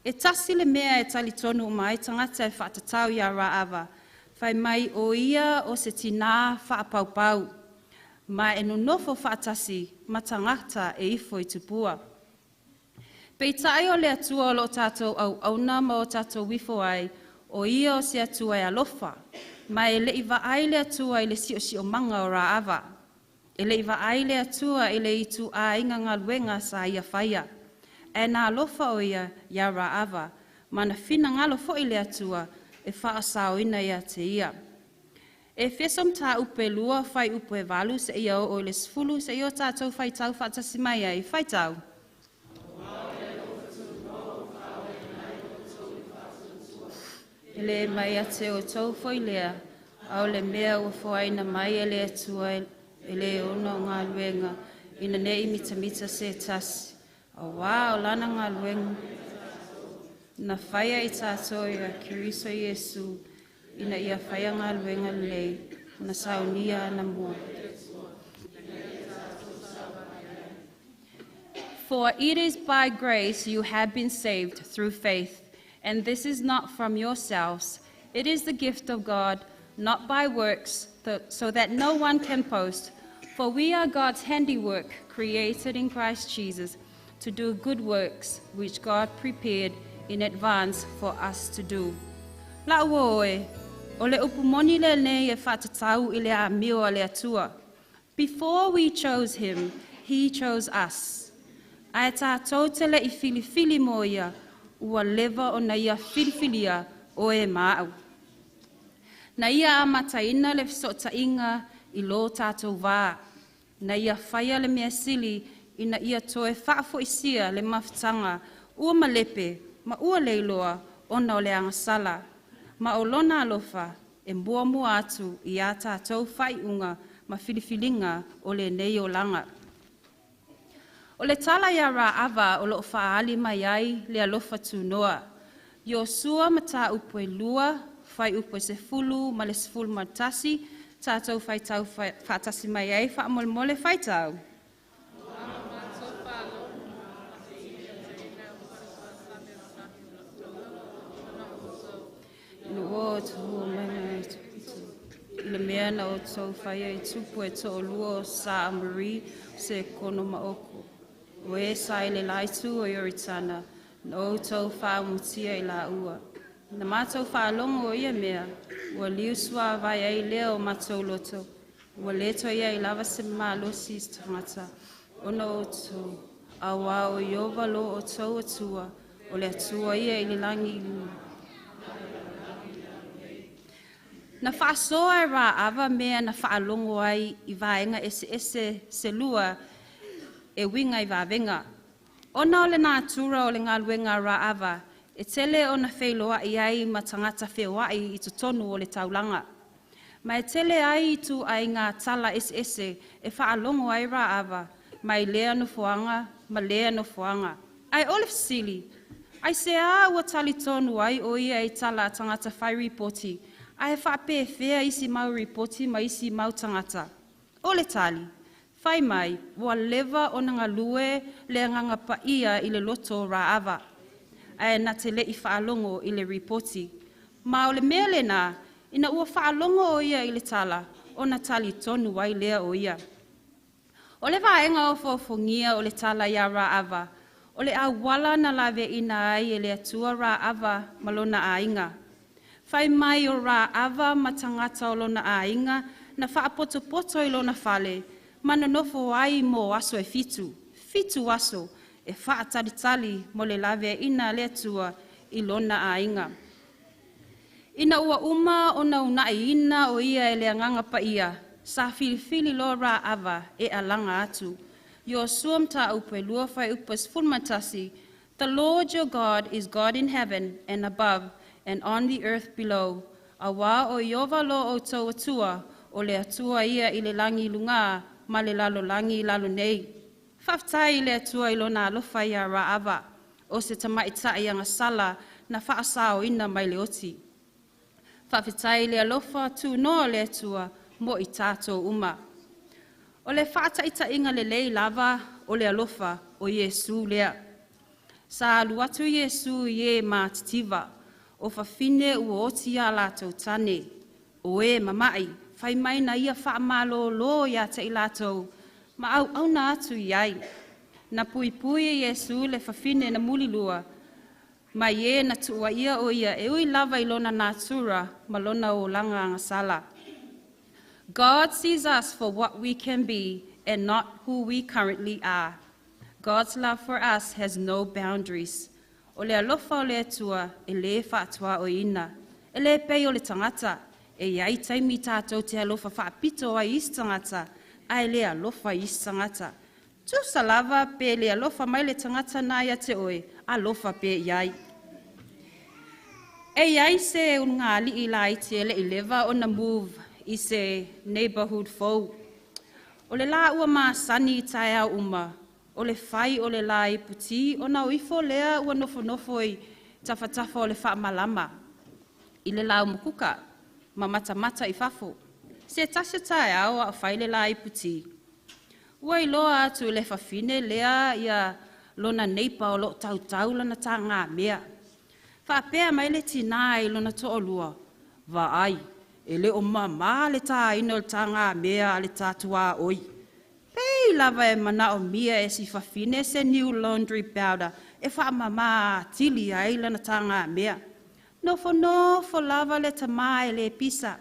e tasi le mea e talitonu uma ai tagata e faatatau ia Raava, fai mai o ia o se tinā faapaupau, ma e nonofo faatasi ma tagata e ifo i tupua. Peitai o le Atua o loo tatou auauna ma o tatou ifo ai, o ia o se Atua e alofa, ma e le i vaai le Atua i le siosiomaga o Raava. E le'i vaai le Atua i le ituaiga galuega sa ia faia. Ae na alofa o ia iā Raava, ma na finagalo fo'i le Atua e faasaoina ia te ia. Efeso mataupu e 2 fuaiupu e 8 seia oo i le 10 seia o tatou faitau faatasi mai ai. Faitau. E lē mai ia te outou foi lea, a o le mea ua foaina mai e le Atua e lē ona o galuega, ina ne'i mitamita se tasi. Auā o lana galuega na faia i tatou ia Keriso Iesu, ina ia faia galuega lelei na saunia anamua. For it is by grace you have been saved through faith, and this is not from yourselves. It is the gift of God, not by works, so that no one can boast. For we are God's handiwork, created in Christ Jesus, to do good works, which God prepared in advance for us to do. La'u uo e, o le upu moni lenei e faatatau i le amio a le Atua. Before we chose him, he chose us. Ae tatou te le'i filifili mo ia, ua leva ona ia filifilia oe ma a'u. Na ia amataina le fesootaiga i lō tatou vā. Na ia faia le mea sili ina ia toe faafoisia le mafutaga ua malepe ma ua leiloa ona o le agasala. Ma o lona alofa e muamua atu iā tatou faaiuga ma filifiliga o lenei olaga. O le tala iā Raava o loo faaali mai ai le alofa tunoa. Iosua mataupu e 2, fuaiupu e 10 ma le 11, tatou faitau faatasi mai ai faamolemole. Faitau. Ina ua outou omai mai i le mea na outou faia i tupu e toalua o Sa Amori, Sekono ma Oko, o e sa i le la itu o Ioritana, na outou faaumutia i laua. Na matou faalogo o ia mea, ua liusuavai ai lea o matou loto, ua lē toe i ai lava se malosi i se tagata, ona o outou, auā o Ieova lo outou Atua, o le Atua ia i le lagi i luga. Na faasoa e Raava mea na faalogo ai i vaega eseese se lua e uiga i vavega. Ona o le natura o le galuega a Raava, e tele ona feiloai ai ma tagata feoai i totonu o le taulaga. Ma e tele ai ituaiga tala eseese e faalogo ai Raava mai lea nofoaga ma lea nofoaga. Ae o le fesili, aisea ua talitonu ai o ia i tala a tagata fai ripoti, ae faapefea isi mau ripoti ma isi mau tagata? O le tali, fai mai ua leva ona galue le Agaga Paia i le loto o Raava, ae na te le'i faalogo i le ripoti. Ma o le mea lenā, ina ua faalogo o ia i le tala, ona talitonu ai lea o ia. O le vaega ofoofogia o le tala iā Raava, o le auala na laveaiina ai e le Atua Raava ma lona aiga. Fai mai o Raava ma tagata o lona aiga na faapotopoto i lona fale ma nonofo ai mo aso e 7, 7 aso e faatalitali mo le laveaiina a le Atua i lona aiga. Ina ua uma ona uunaiina o ia e le Agaga Paia, sa filifili loa Raava e alaga atu. Iosua mataupu e 2 fuaiupu e 11, The Lord your God is God in heaven and above and on the earth below. Auā o Ieova lo outou Atua, o le Atua ia i le lagi i lugā ma le lalolagi i lalo nei. Faafetai i le Atua i lona alofa iā Raava, o se tamaita'i agasala na faasaoina mai le oti. Faafetai i le alofa tunoa o le Atua mo i tatou uma. O le faataitaiga lelei lava o le alofa o Iesu lea. Sa alu atu Iesu i e matitiva, o fafine ua oti iā latou tane, o e mama'i, fai mai na ia faamalōlō iā te i latou, ma auauna atu i ai. Na puipui e Iesu le fafine na mulilua, mai e na tuuaia o ia e ui lava i lona natura ma lona olaga agasala. God sees us for what we can be and not who we currently are. God's love for us has no boundaries. O le alofa o le Atua e lē faatuaoiina. E lē pei o le tagata, e i ai taimi tatou te alofa faapito ai i isi tagata, ae lē alofa i isi tagata. Tusa lava pe le alofa mai le tagata na ia te oe, alofa pea i ai. E i ai se ulugalii laiti e le i leva ona move i se neighborhood fou. O le la ua masani i taeao uma, o le fai o le la iputi ona o ifo lea ua nofonofo i tafatafa o le faamalama i le laumukuka ma matamata i fafo. Se tasi o taeao a o fai le la iputi, ua iloa atu i le fafine lea ia lona neighbor o loo tautau lana tagamea. Faapea mai le tinā i lona toalua, "Vaai, e le o mamā le tāina o le tagamea a le ta tuaoi. Pei lava e manaomia e si fafine se new laundry powder e faamamā atili ai lana tagamea." Nofonofo lava le tamā e le pisa.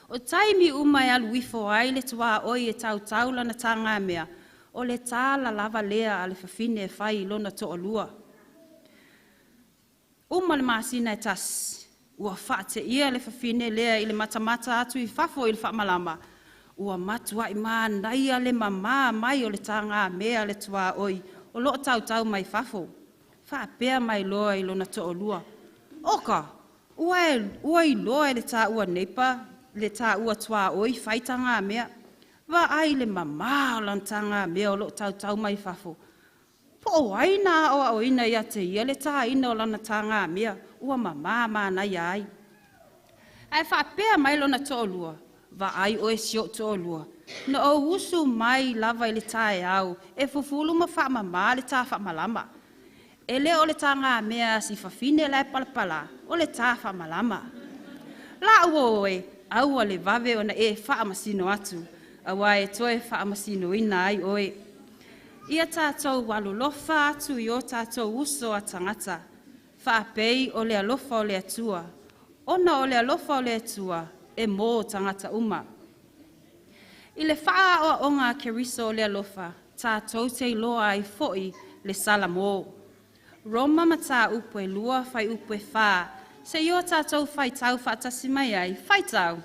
O taimi uma e alu ifo ai le tuaoi e tautau lana tagamea, o le tala lava lea a le fafine e fai i lona toalua. Uma le masina e tasi, ua faateia le fafine lea i le matamata atu i fafo i le faamalama, ua matuai manaia le mamā mai o le tagamea a le tuaoi o loo tautau mai fafo. Faapea mai loa i lona toalua, "Oka, ua iloa e le taua neighbor, le taua tuaoi fai tagamea. Vaai le mamā o lana tagamea o loo tautau mai fafo. Po o ai na aoaoina ia te ia le tāina o lana tagamea ua mamā manaia ai." Ae faapea mai lona toalua, "Vaai oe si ou toalua, na ou usu mai lava i le taeao e fufulu ma faamamā le tā faamalama. E le o le tagamea a si fafine la e palapala, o le tā faamalama. Laua oe, aua le vave ona e faamasino atu, auā e toe faamasinoina ai oe." Ia tatou alolofa atu i o tatou uso a tagata, faapei o le alofa o le Atua, ona o le alofa o le Atua e mō tagata uma. I le faaaoaoga a Keriso o le alofa, tatou te iloa ai foi le salamō. Roma mataupu e 2 fuaiupu e 4, seia o tatou faitau faatasi mai ai, faitau.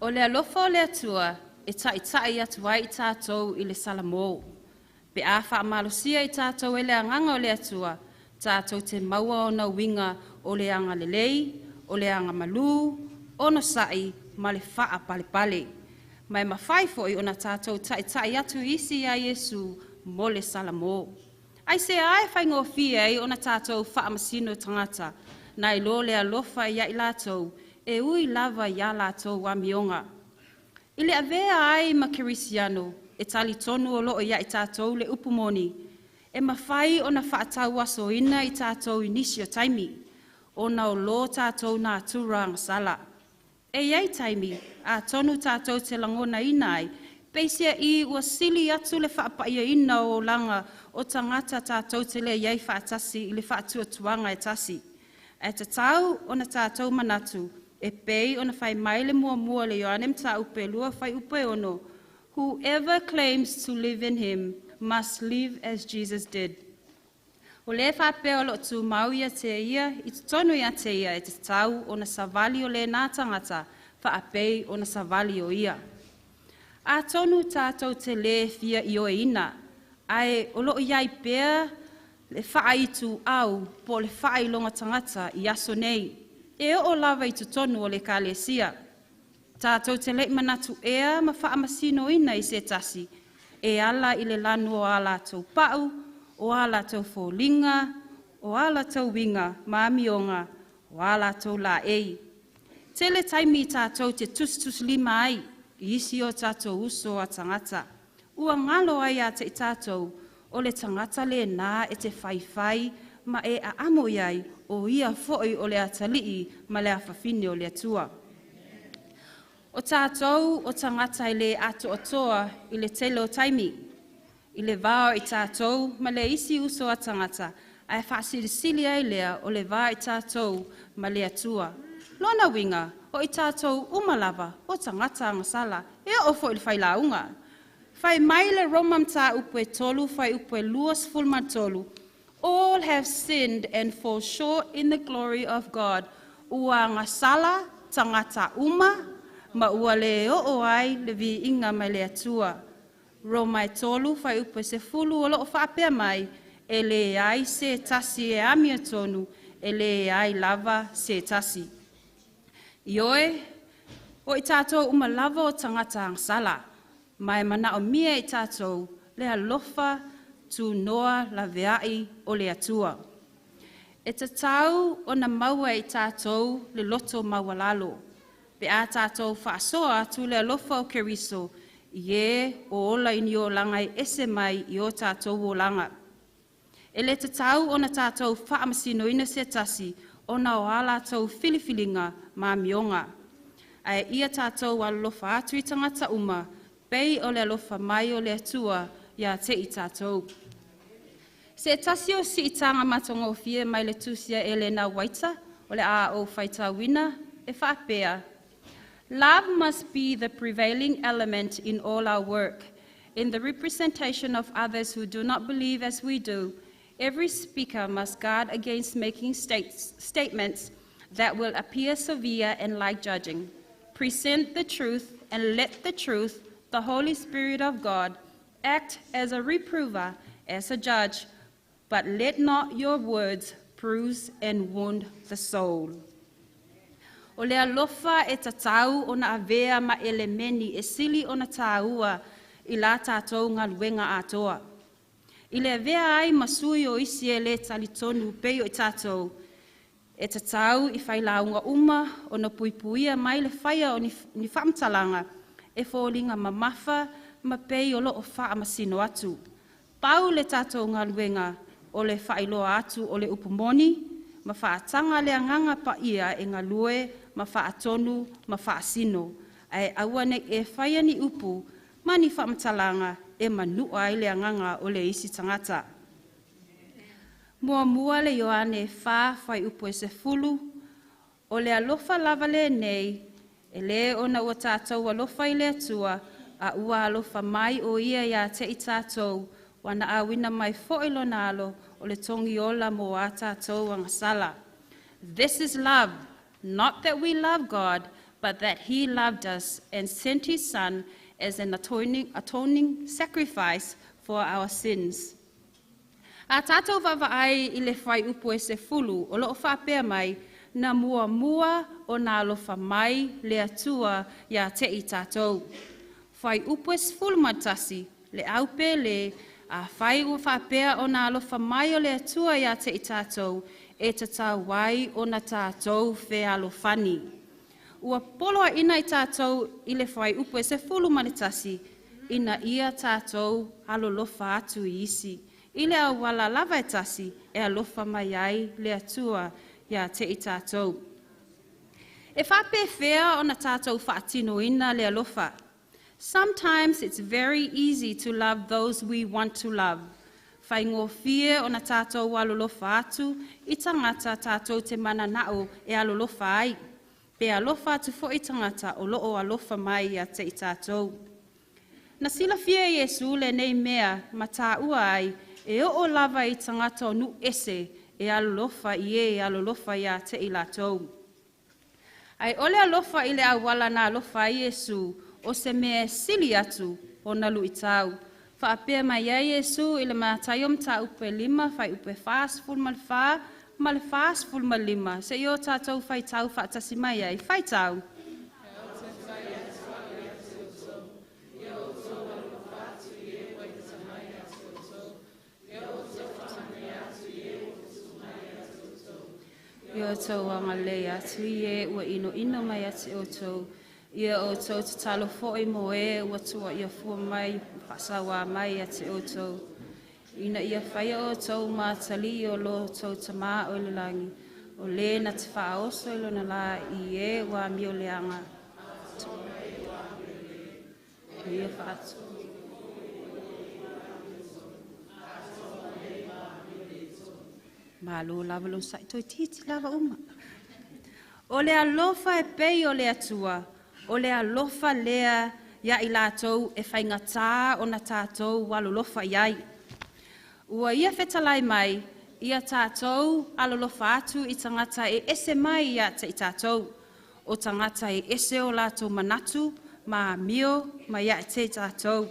O le alofa o le Atua e taitai atu ai i tatou i le salamō. Pe a faamalosia i tatou e le agaga o le Atua, tatou te maua ona uiga o le agalelei, o le agamalu, onosai ma le faapalepale. Ma e mafai foi ona tatou taitai atu isi ia Iesu mo le salamō. Aisea e faigofie ai ona tatou faamasino tagata, nai lo le alofa ia i latou, e ui lava iā latou amioga. I le avea ai ma Kerisiano, e talitonu o loo ia i tatou le upu moni, e mafai ona faatauasoina i tatou i nisi o taimi, ona o lo tatou natura agasala. E i ai taimi, atonu tatou te lagonaina ai, peiseai ua sili atu le faapaiaina o olaga o tagata tatou te le i ai faatasi i le faatuatuaga e tasi. Ae tatau ona tatou manatu, e pei ona fai mai le muamua le Ioane mataupu e 2 fuaiupu e 6, "Whoever claims to live in him must live as Jesus did." O lē faapea o loo tumau ia te ia i totonu ia te ia e tatau ona savali o lēnā tagata faapei ona savali o ia. Atonu tatou te lē fia ioeina, ae o loo i ai pea le faaituau po o le faailoga tagata i aso nei, e oo lava i totonu o le ekalesia. Tatou te le'i manatu ea ma faamasinoina i se tasi, e ala i le lanu o a latou pa'u, o a latou foliga, o a latou uiga ma amioga, o a latou laei. Tele taimi tatou te tusitusilima ai i isi o tatou uso a tagata. Ua galo ai ia te i tatou, o le tagata lēnā e te faifai ma e aamo i ai, o ia foi o le atalii ma le afafine o le Atua. O tātou o tagata e lē atoatoa i le tele o taimi. I le va o i tātou ma le isi uso a tagata, ae faasilisili ai lea o le va i tātou ma le Atua. Lona uiga, o i tātou uma lava o tagata agasala, e oo foi i le failauga. Fai mai le Roma mataupu e 3 fuaiupu e 23, "All have sinned and fall short in the glory of God." Ua agasala tagata uma ma ua le oo ai le viiga mai le Atua. Roma e 3 fuaiupu e 10 o loo faapea mai, e leai se tasi e amiotonu, e leai lava se tasi. Ioe, o i tātou uma lava o tagata agasala, ma e manaomia i tātou le alofa tunoa laveai o le Atua. E tatau ona maua i tātou le loto maualalo, pe a tātou faasoa atu le alofa o Keriso, i e o ola i ni olaga e ese mai i o tātou olaga. E le tatau ona tātou faamasinoina se tasi ona o a latou filifiliga ma amioga. Ae ia tātou alolofa atu i tagata uma, pei o le alofa mai o le Atua ia te i tātou. Se tasi o siitaga matagofie mai le tusi a Elena Waita, o le a ou faitauina, e faapea, "Love must be the prevailing element in all our work. In the representation of others who do not believe as we do, every speaker must guard against making statements that will appear severe and like judging. Present the truth and let the truth, the Holy Spirit of God, act as a reprover, as a judge, but let not your words bruise and wound the soul." O le alofa e tatau ona avea ma elemeni e sili ona tāua i la tātou galuega atoa. I le avea ai ma sui o isi e le talitonu pei o i tātou, e tatau i failauga uma ona puipuia mai le faia o ni faamatalaga e foliga mamafa ma pei o loo faamasino atu. Pau le tātou galuega o le faailoa atu o le upu moni, ma faataga le agaga paia e galue ma faatonu ma faasino. Ae aua nei e faia ni upu ma ni faamatalaga e manua ai le agaga o le isi tagata. Muamua le Ioane 4 fuaiupu e 10, o le alofa lava lenei, e le ona ua tātou alofa i le Atua, a ua alofa mai o ia ia te i tātou, ua na auina mai foi lona alo o le togiola mo a tātou agasala. "This is love, not that we love God, but that he loved us and sent his son as an atoning sacrifice for our sins." A tātou vaavaai i le fuaiupu e 10, o loo faapea mai, na muamua o na alofa mai le Atua ia te i tātou. Fuaiupu e 11, le au pele, a fai ua faapea o na alofa mai o le Atua ia te i tātou, e tatau ai o na tātou fealofani. Ua poloaina i tātou i le fuaiupu e 11, ina ia tātou alolofa atu i isi. I le auala lava e tasi e alofa mai ai le Atua ia te i tātou. E faapefea ona tātou faatinoina le alofa? Sometimes it's very easy to love those we want to love. Faigofie ona tātou alolofa atu i tagata tātou te mananao e alolofa ai. Pe alofa atu foi tagata o loo alofa mai ia te i tātou. Na silafia Iesu lenei mea ma tāua ai, e oo lava i tagata o nuu ese e alolofa i e alolofa ia te i latou. Ai o le alofa i le auala na alofa ai Iesu, o se mea e sili atu o na luitau. Faapea mai ai Iesu i le Mataio mataupu e 5, fuaiupu e 44 ma le 45. Se i o tātou faitau faatasi mai ai. Faitau. Ia outou agalelei atu i e ua inoino mai ia te outou. Ia outou tatalo foi mo e ua tuuaia fua mai, faasauā mai ia te outou. Ina ia faia outou ma atalii o lo outou Tamā o i le lagi, o le na te faaoso i lona lā i e ua amioleaga. Ia faatu. Malo lava lon sa'i toi titi lava uma. O le alofa e pei o le Atua, o le alofa lea ia i latou e faigata ona tatou alolofa i ai. Ua ia fetalai mai, ia tatou alolofa atu i tagata e ese mai ia te i tatou, o tagata e ese o latou manatu, ma amio ma ia te i tatou.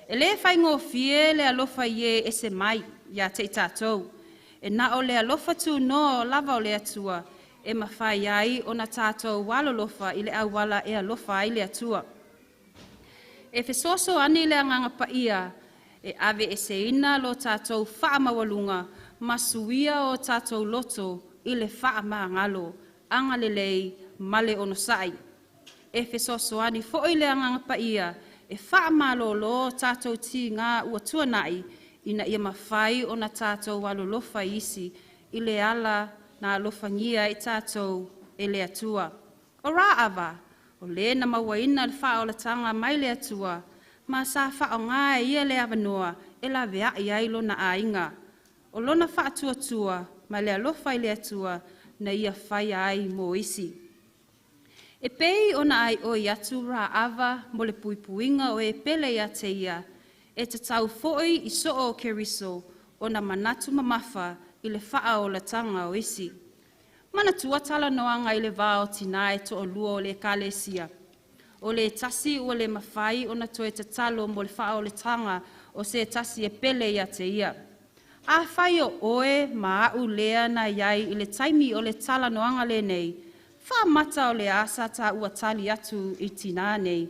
E le faigofie le alofa i e ese mai ia te i tatou, e na o le alofa tunoa lava o le Atua, e mafai ai ona tatou alolofa i le auala e alofa ai le Atua. E fesoasoani le agaga paia e ave eseina lo tatou faamaualuga ma suia o tatou loto i le faamagalo, agalelei ma le onosai. E fesoasoani foi le agaga paia e faamalolo tatou tiga ua tuanai ina ia mafai ona tatou alolofa i isi i le ala na alofagia ai tatou e le Atua. O Raava, o le na mauaina le faaolataga mai le Atua, ma sa faaaoga e ia le avanoa e laveai ai lona aiga. O lona faatuatua ma le alofa i le Atua na ia faia ai mo isi. E pei ona aioi atu Raava mo le puipuiga o e pele ia te ia, e tatau foi i soo o Keriso ona manatu mamafa i le faaolataga o isi. Manatua talanoaga i le va o tinā e toalua o le ekalesia. O le tasi ua le mafai ona toe tatalo mo le faaolataga o se tasi e pele ia te ia. Afai o oe ma a'u lea na iai i le taimi o le talanoaga lenei, faamata o le asa taua tali atu i tinā nei.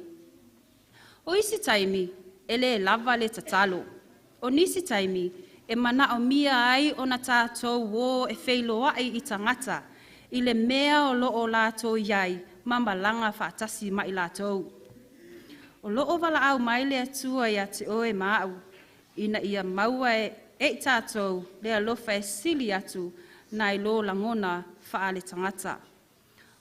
O isi taimi, e le lava le tatalo. O nisi taimi, e manaomia ai ona tatou o e feiloai i tagata, i le mea o loo latou iai ma malaga faatasi ma i latou. O loo valaau mai le Atua ia te oe ma a'u, ina ia maua e i tatou le alofa e sili atu nai lo lagona faale-tagata.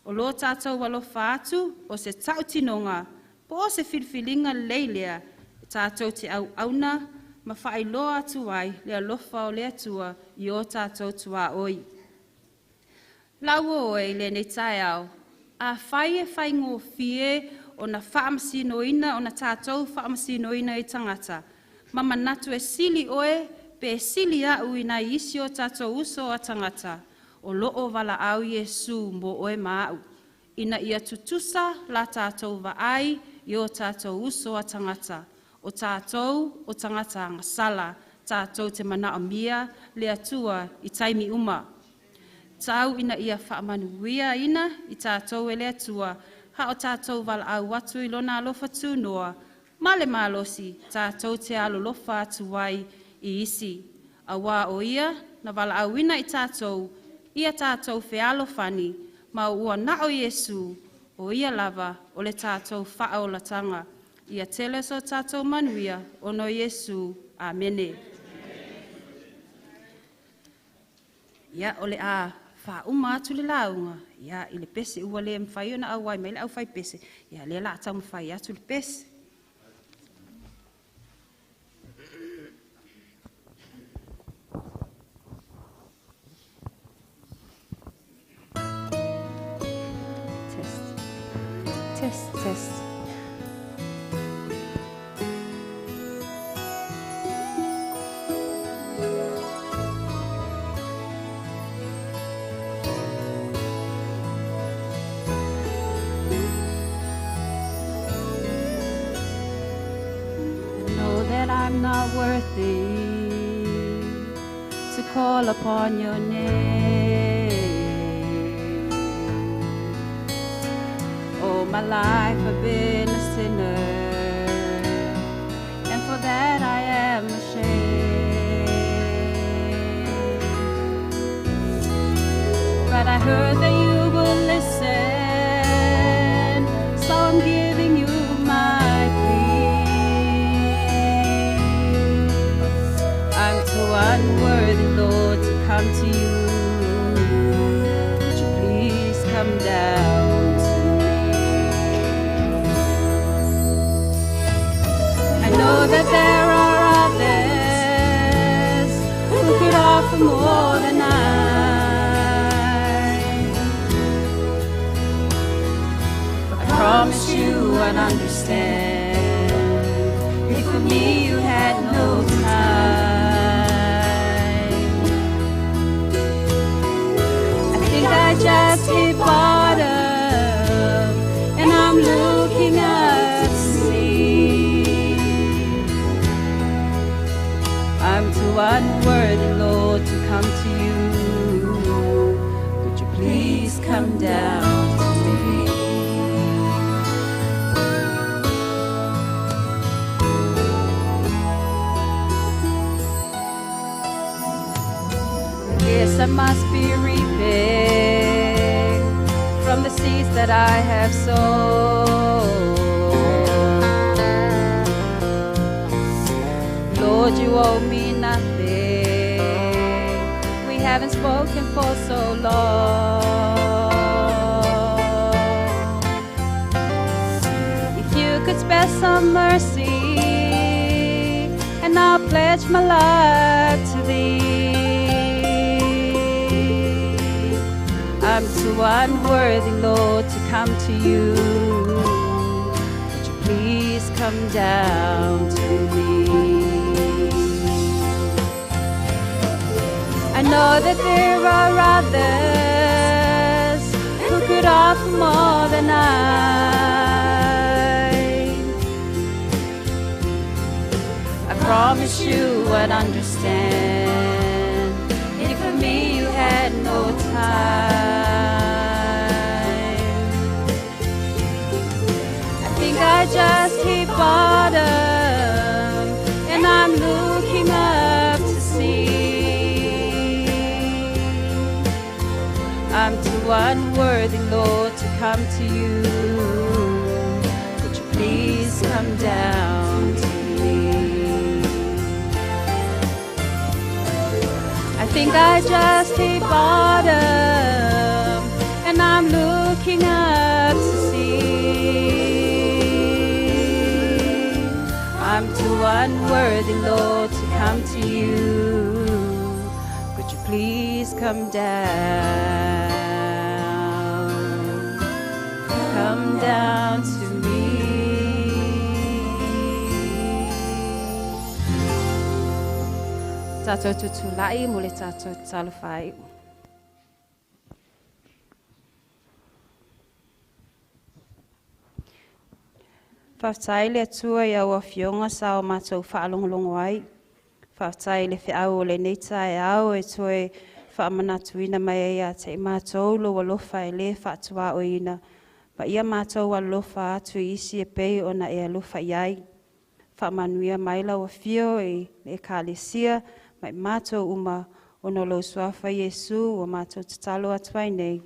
O lo tatou alofa atu o se tautinoga po o se filifiliga lelei lea e tatou te auauna ma faailoa atu ai le alofa o le Atua i o tatou tuaoi. Lau oe i lenei taeao, afai e faigofie ona faamasinoina ona tatou faamasinoina i tagata, ma manatu e sili oe pe sili a'u i nai isi o tatou uso a tagata, o loo valaau Iesu mo oe ma a'u, ina ia tutusa la tatou vaai i o tatou uso a tagata, o tatou o tagata agasala, tatou te manaomia le Atua i taimi uma. Tau ina ia faamanuiaina i tatou e le Atua, ha o tatou valaau atu i lona alofa tunoa, ma le malosi tatou te alolofa atu ai i isi. Auā o ia na valaauina i tatou, ia tatou fealofani, ma ua na o Iesu, o ia lava o le tatou faaolataga. Ia tele so tatou manuia, ona o Iesu. Amene. Ia, o le a faauma atu le lauga, ia, i le pese ua le mafai ona auai mai le aufai pese, ia lea la taumafai atu le pese. Test, test, test. I know that I'm not worthy to call upon your name. All my life I've been a sinner, and for that I am ashamed. But I heard that you will listen, so I'm giving you my plea. I'm too unworthy, Lord, to come to you. Would you please come down to me? more than I. I promise you I'd understand if for me you had no time. I think I just hit bottom, and I'm looking up to see. I'm too unworthy, Lord, to come to you. Would you please come down to me? Yes, I must be reaping from the seeds that I have sown. Lord, you owe me nothing. We haven't spoken for so long. If you could spare some mercy, and I'll pledge my life to thee. I'm too unworthy, Lord, to come to you. Would you please come down to me? I know that there are others who could offer more than I. I promise you I'd understand if for me you had no time. I think I just hit bottom, and I'm looking up to see. I'm too unworthy, Lord, to come to you. Would you please come down to me? I think I just hit bottom, and I'm looking up to see. I'm too unworthy, Lord, to come to you. Could you please come down? Come down to me. Tātou tutulai mo le tātou talofai. Whaftai le atua i au afionga sa o mātou whaalongolongo ai. Whaftai le whiau o le neita e au e toe whaamanatuina mai ai a te mātou lo alofa e le whaatua o ina. Ma ia mātou alofa atu isi e pei ona e alofa iai. Whaamanuia mai lau afio e le ekalesia mai mātou uma o no lo suafa Iesu o mātou tatalo atu ai nei.